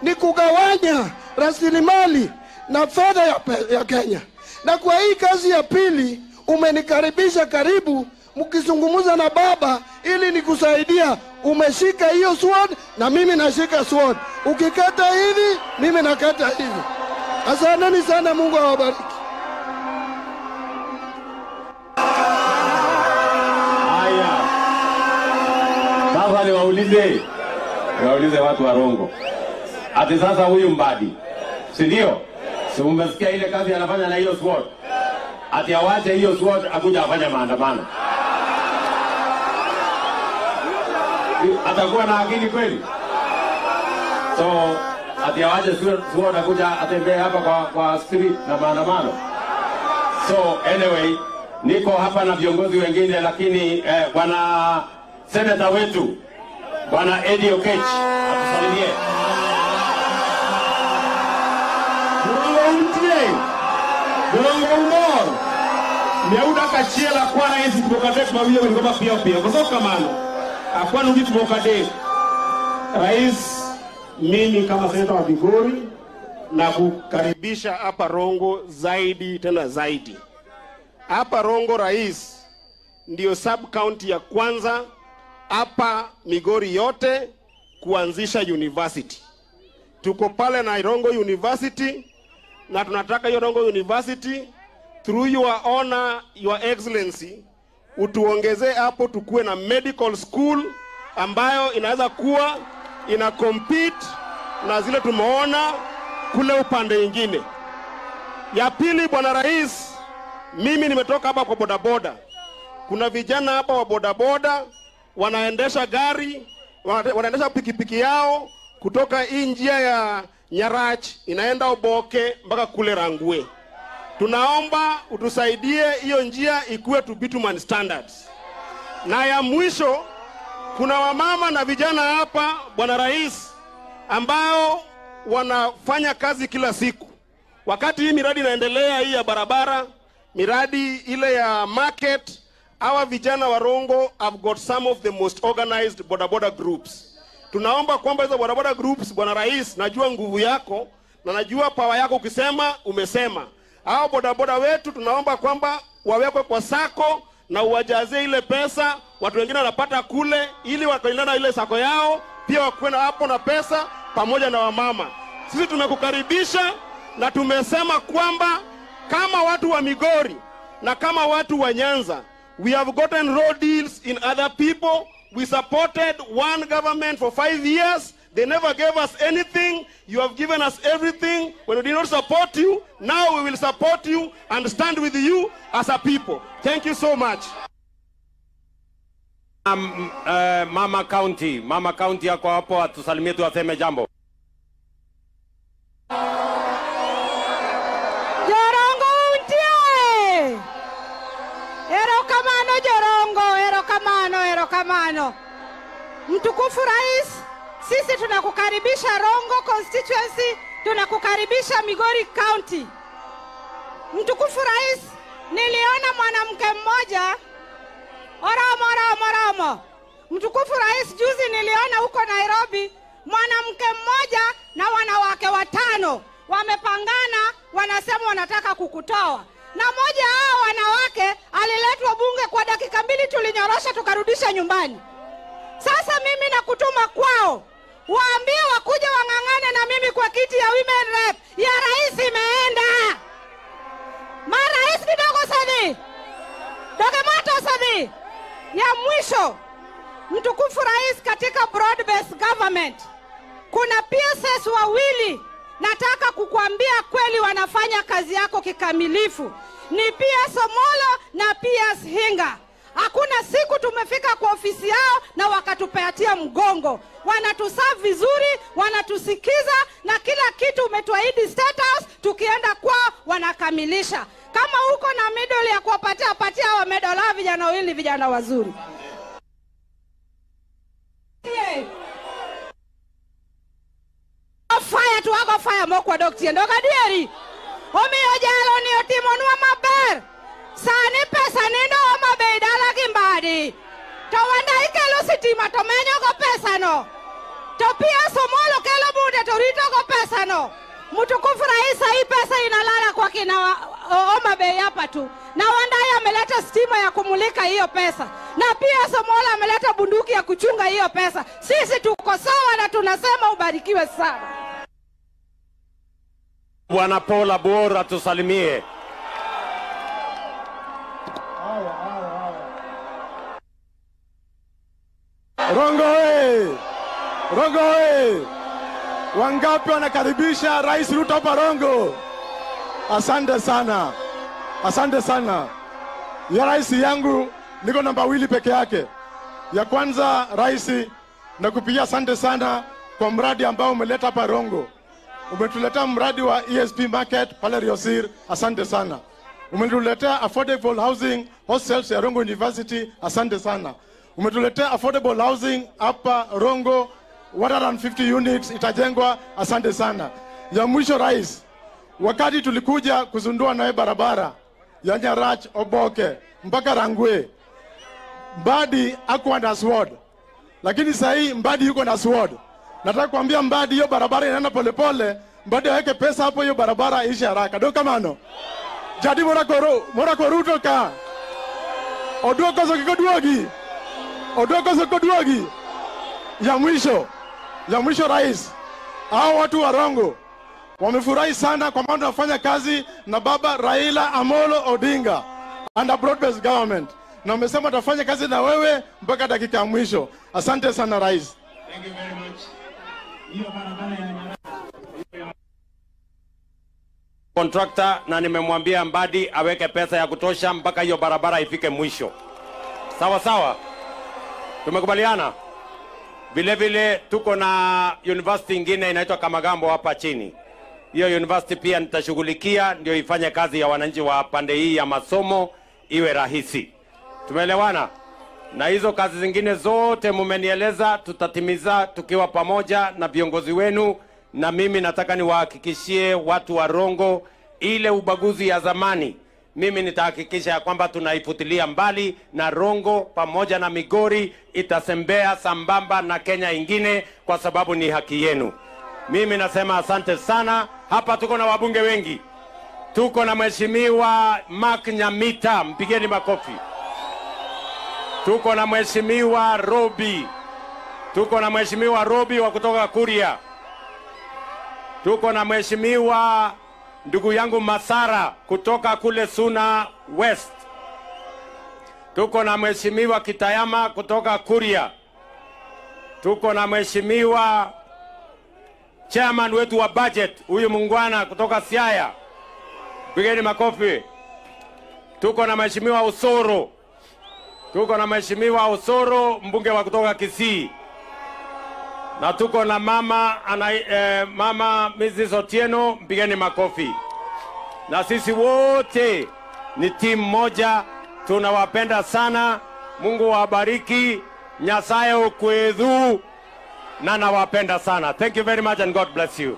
ni kugawanya rasilimali na fedha ya Kenya. Na kwa hii kazi ya pili umenikaribisha karibu, mkizungumza na baba ili nikusaidia. Umeshika hiyo sword na mimi nashika sword. Ukikata hivi, mimi nakata hivi. Asanteni sana, Mungu awabariki. Haya. Sasa niwaulize watu wa Rongo. Ati sasa huyu Mbadi, si ndio? Si umesikia ile kazi anafanya na hiyo sword? Ati awache hiyo sword akuja afanye maandamano. Atakuwa na akili kweli? So ati awache sword akuja atembee hapa kwa street na maandamano. So anyway, niko hapa na viongozi wengine, lakini bwana senator wetu Bwana Eddie Okech atusalimie. Rongo umor. Miauda kachiela kwa rais kutoka mawiyo ngoma pia pia. Kwa kamano. Akwanu kitu mokade. Rais, mimi kama seneta wa Migori na kukaribisha hapa Rongo zaidi tena zaidi. Hapa Rongo, rais, ndio sub county ya kwanza hapa Migori yote kuanzisha university. Tuko pale na Rongo University, na tunataka hiyo Rongo University through your honor, your excellency, utuongeze hapo tukue na medical school ambayo inaweza kuwa ina compete na zile tumeona kule upande mwingine. Ya pili, bwana rais, mimi nimetoka hapa kwa bodaboda. Kuna vijana hapa wa bodaboda wanaendesha gari, wanaendesha pikipiki yao kutoka hii njia ya Nyarach inaenda Oboke mpaka kule Rangwe. Tunaomba utusaidie hiyo njia ikuwe to bitumen standards. Na ya mwisho, kuna wamama na vijana hapa, bwana rais, ambao wanafanya kazi kila siku. Wakati hii miradi inaendelea, hii ya barabara, miradi ile ya market, our vijana wa Rongo have got some of the most organized bodaboda groups. Tunaomba kwamba hizo bodaboda groups, bwana rais, najua nguvu yako na najua power yako, ukisema umesema. Hao bodaboda wetu tunaomba kwamba wawekwe kwa sako na uwajaze ile pesa watu wengine wanapata kule, ili wakaendana ile sako yao pia wakuwe na hapo na pesa pamoja na wamama. Sisi tumekukaribisha na tumesema kwamba kama watu wa Migori na kama watu wa Nyanza, we have gotten road deals in other people. We supported one government for 5 years. They never gave us anything. You have given us everything. When we did not support you, now we will support you and stand with you as a people. Thank you so much. Mama County, Mama County yako hapo, atusalimie tu aseme jambo. Jorongo untie. Erokamano Jorongo, erokamano, erokamano. Mtukufu Rais, sisi tunakukaribisha Rongo constituency, tunakukaribisha Migori County. Mtukufu Rais, niliona mwanamke mmoja Oromo, oromo, oromo. Mtukufu Rais, juzi niliona huko Nairobi mwanamke mmoja na wanawake watano wamepangana, wanasema wanataka kukutoa. Na mmoja hao wanawake aliletwa bunge kwa dakika 2, tulinyorosha tukarudisha nyumbani. Sasa mimi nakutuma kwao, waambie wakuje wang'ang'ane na mimi kwa kiti ya women rep ya rais imeenda. Marais kidogo sadi. Dogemato sadi. Ya mwisho, mtukufu Rais, katika broad based government kuna PSS wawili nataka kukuambia kweli wanafanya kazi yako kikamilifu. Ni PS Omolo na PS Hinga. Hakuna siku tumefika kwa ofisi yao na wakatupatia mgongo. Wanatuserve vizuri, wanatusikiza na kila kitu umetuahidi State House, tukienda kwao wanakamilisha. Kama uko na medal ya kuwapatia, patia wa medal hao vijana wawili, vijana wazuri. Fire tu wako fire mokwa dokti ndoka dieri. Omiyo jalo ni otimonwa maber. Sani pesa nindo Homa Bay dala gi Mbadi. To wanda ikelo sitima to menyo go pesa no. To PS Omolo kelo bunde to rito go tano. Mtukufu Rais, hii pesa inalala kwa kina Homa Bay hapa tu. Na Wandayi ameleta stima ya kumulika hiyo pesa. Na pia Somola ameleta bunduki ya kuchunga hiyo pesa. Sisi tuko sawa na tunasema ubarikiwe sana. Bwana Paul Abora tusalimie. Rongo hey! Rongo hey! Wangapi wanakaribisha Rais Ruto hapa Rongo? Asante sana. Asante sana. Ya rais yangu niko namba 2 peke yake. Ya kwanza rais, nakupigia asante sana kwa mradi ambao umeleta hapa Rongo. Umetuletea mradi wa ESP Market pale Riosir, asante sana. Umetuletea affordable housing hostels ya Rongo University, asante sana. Umetuletea affordable housing hapa Rongo, 150 units itajengwa, asante sana. Ya mwisho rais, wakati tulikuja kuzundua nawe barabara ya Nyarach Oboke mpaka Rangwe, Mbadi hakuwa na sword, lakini sasa hii Mbadi yuko na sword. Nataka kuambia Mbadi hiyo barabara inaenda polepole, Mbadi aweke pesa hapo hiyo barabara ishe haraka. Do kamano. Jadi mora koruto ka. Oduoko sokoduogi. Oduoko sokoduogi. Ya mwisho rais, hao watu wa Rongo wamefurahi sana kwa maana wanafanya kazi na baba Raila Amolo Odinga under broad-based government, na wamesema watafanya kazi na wewe mpaka dakika ya mwisho. Asante sana rais. Thank you very much. Hiyo barabara ya contractor, na nimemwambia Mbadi aweke pesa ya kutosha mpaka hiyo barabara ifike mwisho. Sawa sawa, tumekubaliana. Vile vile tuko na university ingine inaitwa Kamagambo hapa chini. Hiyo university pia nitashughulikia ndio ifanye kazi ya wananchi wa pande hii ya masomo iwe rahisi. Tumeelewana? Na hizo kazi zingine zote mumenieleza tutatimiza tukiwa pamoja na viongozi wenu. Na mimi nataka niwahakikishie watu wa Rongo, ile ubaguzi ya zamani mimi nitahakikisha ya kwamba tunaifutilia mbali, na Rongo pamoja na Migori itasembea sambamba na Kenya ingine kwa sababu ni haki yenu. Mimi nasema asante sana. Hapa tuko na wabunge wengi. Tuko na Mheshimiwa Mark Nyamita, mpigeni makofi. Tuko na Mheshimiwa Robi. Tuko na Mheshimiwa Robi wa kutoka Kuria. Tuko na Mheshimiwa ndugu yangu Masara kutoka kule Suna West. Tuko na Mheshimiwa Kitayama kutoka Kuria. Tuko na Mheshimiwa chairman wetu wa budget, huyu mungwana kutoka Siaya. Pigeni makofi. Tuko na Mheshimiwa Osoro. Tuko na Mheshimiwa Osoro, mbunge wa kutoka Kisii. Na tuko na mama mama Mrs. Otieno, mpigeni makofi. Na sisi wote ni timu moja, tunawapenda sana. Mungu awabariki. Nyasaye okwedhu, na nawapenda sana. Thank you very much and God bless you.